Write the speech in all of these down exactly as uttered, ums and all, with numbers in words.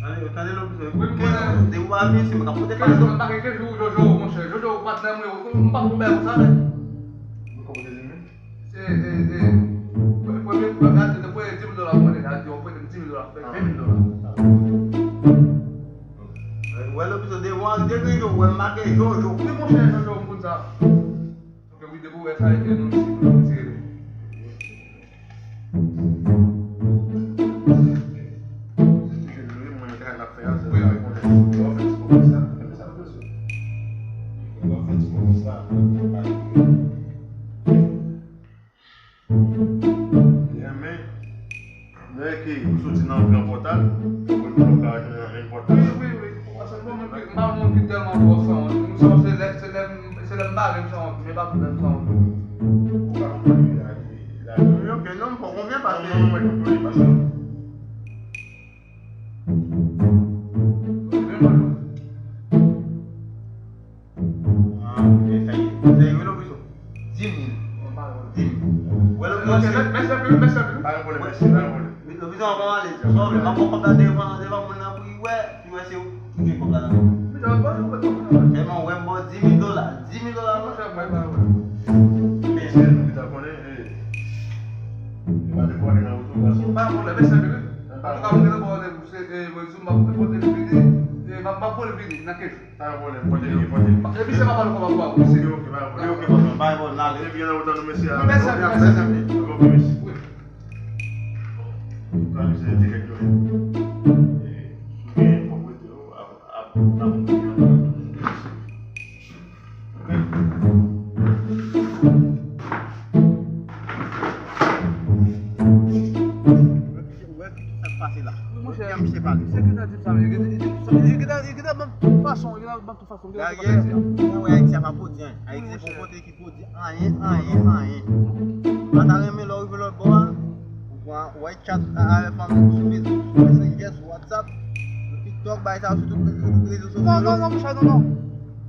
Tande, tande non, mesye. Wi, m konnen. Depi w pa vini isit, mwen ka pote pa nou. Kèk jou, m pa gen kèk jou, Jojo, monchè. Jojo, patnè mwen, m pa pou bèl sa, men. Mwen ka pote li, men. Se, e, e, premye, premye, premye di mil dola, mwen, a di, premye di mil dola, fè ven mil dola. Wè, lè pito devan, de Jojo, wè m make Jojo. Wi, monchè, Jojo, m konn sa. Ok, wi, depi w wè sa, e nou si pou nou retire li. Wi, wi, mwen, sa n ap fè a, se sa, konnen. Lè w fè ti kòman sa, fè sa. Lè w fè ti kòman sa, Renmen, lè ke ou soti nan gran pòtal, ou vin nan pòtal. Wi, wi, wi. Paske bon, mwen, m pa yon moun ki tèlman twò sanwont. M sanwont se lè, se lè, se lè m bare m sanwont, men pa tout lè m sanwont. Ou pa konprann li la, li la. Wi, ok, non, m pa konprann paske. Non, non, mwen konprann li paske. Wi, mwen. Ah, ok, sa ye. Sa ye, wi, non, Bizo. Dis mil. Dis mil. Wè, non, mèsi, mèsi anpil, mèsi anpil. Pa gen pwoblèm, mèsi, pa gen pwoblèm. Bizo, anvan ale, sa w vle, m ap pran kòb la devan, devan moun nan pou li wè, pou li wè se ou ki gen kòb la nan men w. Sèlman wè m ba w dis mil dola, dis mil dola, mwen. Mèsi, nou ki ta konnen, e, e pa de pwoblèm nan wout ou, gason. Pa gen pwoblèm, mèsi anpil, wi. Antouka, mwen gentan ba w randevou, se, e, mwen di w, m ap pote l vini, e, m ap, m ap pote l vini nan kenz jou. Pa gen pwoblèm, pote l, pote l. Epi se papa nou konn ap ba w, mesye. Ok, ok, pa gen pwoblèm. Ok, ok, papa, bay bon, n ale. Epi gen nan wout la, nou, mesye. Wi, mèsi anpil, mèsi anpil. Ok, mesye. Wi. Bon, nou ka mesye dirèk yo. E, nou gen pwòp rete yo, ap, ap, ap, Wè ki sa k pase la. Wi, monchè. Wè misye pale. Misye gentan di m sa, men li gentan, li gentan, li gentan ban m tout fason, li gentan ban m tout fason, li gentan tout fason. Dayè, mwen wè Ayiti a pa pwodui anyen. Ayiti se yon kote ki pwodui anyen, anyen, anyen. M pa ta renmen lè w rive lòt bò a, ou pran, ou wè chat avè fanmi w sou Facebook, sou Messenger, sou WhatsApp, sou TikTok, bagay sa yo, sou tout rezo sosyo yo. Non, non, non, monchè, non, non.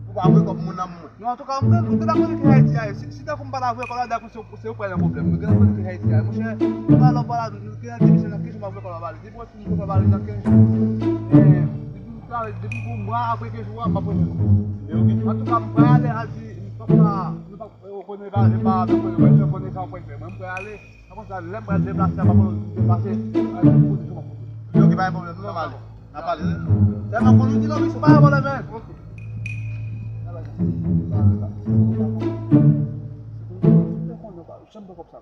Ou pa vle kòb moun nan moun. Non, antouka, m gen, m gen dakò ki Ayiti a ye. Si, si tankou m pa ta vle kòb la, dakò, se, se ou k pral nan pwoblèm. M gen dakò ki Ayiti a ye. Monchè, m pral lòt bò la, m gen de misye nan kesyon m pa vle kòb la ba li. Depi w wè si m vle kòb la ba li nan kenz jou, e, depi m travay, depi pou mwa apre kenz jou a, m ap remet ou. Antouka, m pral ale al di, m p ap ka, m p ap, e, ou konnen pa, e, pa avèk mwen, mwen, mwen, konnen sa w pral fè. Mwen, m pral ale. Apre sa, lè m pral deplase, m ap deplase, al kote tou m ap kote. Ok, pa gen pwoblèm, non, m ale. N a pale. Sèlman pou nou di non, misye, pa gen pwoblèm, men. Ok. Janm pran kòb sa.